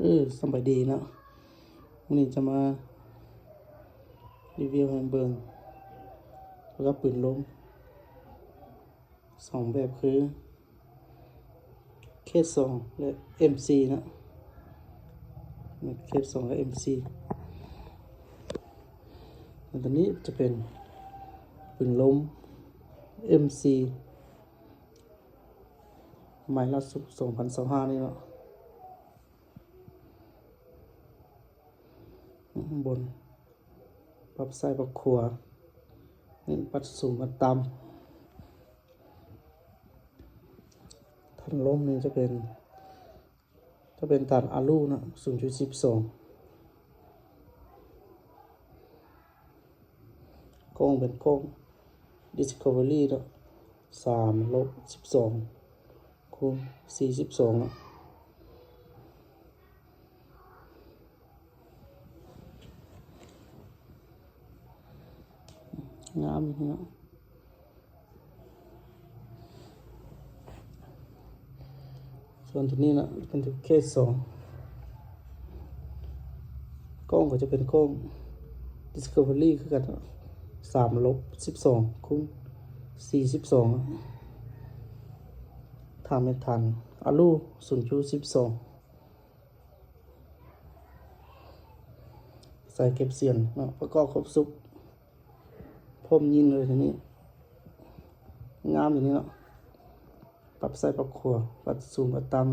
ເອີ ສະບາຍດີເນາະ, ມື້ນີ້ຈະມາຣີວິວໃຫ້ເບິ່ງ ແລ້ວກໍປືນລົມສອງແບບ ຄື ເຄສອງ ແລະ ເອັມສີ່ ເນາະ, ເຄສອງ ແລະ ເອັມສີ່. ອັນຕົວນີ້ຈະເປັນປືນລົມ ເອັມສີ່ ໃໝ່ລ່າສຸດ ສອງພັນຊາວຫ້າ ນີ້ເນາະ. ເບື້ອງບົນ ປັບຊ້າຍປັບຂວາ, ນີ້ປັບສູງປັບຕ່ຳ. ຖັນລົມນີ້ຈະເປັນ ຈະເປັນຖັນອາລູເນາະ ສູນຈຸດສິບສອງ. ກ້ອງເປັນກ້ອງ Discovery ເນາະ ສາມລົບສິບສອງ ຄູນສີ່ສິບສອງເນາະ. ງາມເນາະ. ສ່ວນຕົວນີ້ນະ ເປັນເຄສອງ ກ້ອງກໍຈະເປັນກ້ອງ Discovery ຄືກັນເນາະ ສາມລົບສິບສອງ ຄູນສີ່ສິບສອງ. ຖານເປັນຖານອາລູ ສູນຈຸດສິບສອງ ໃສ່ເກັບສຽງເນາະ ປະກອບຄົບຊຸດ ພ້ອມຍິງເລີຍ. ຕົວນີ້ງາມ ຕົວນີ້ເນາະ ປັບຊ້າຍປັບຂວາ ປັບສູງປັບຕ່ຳ.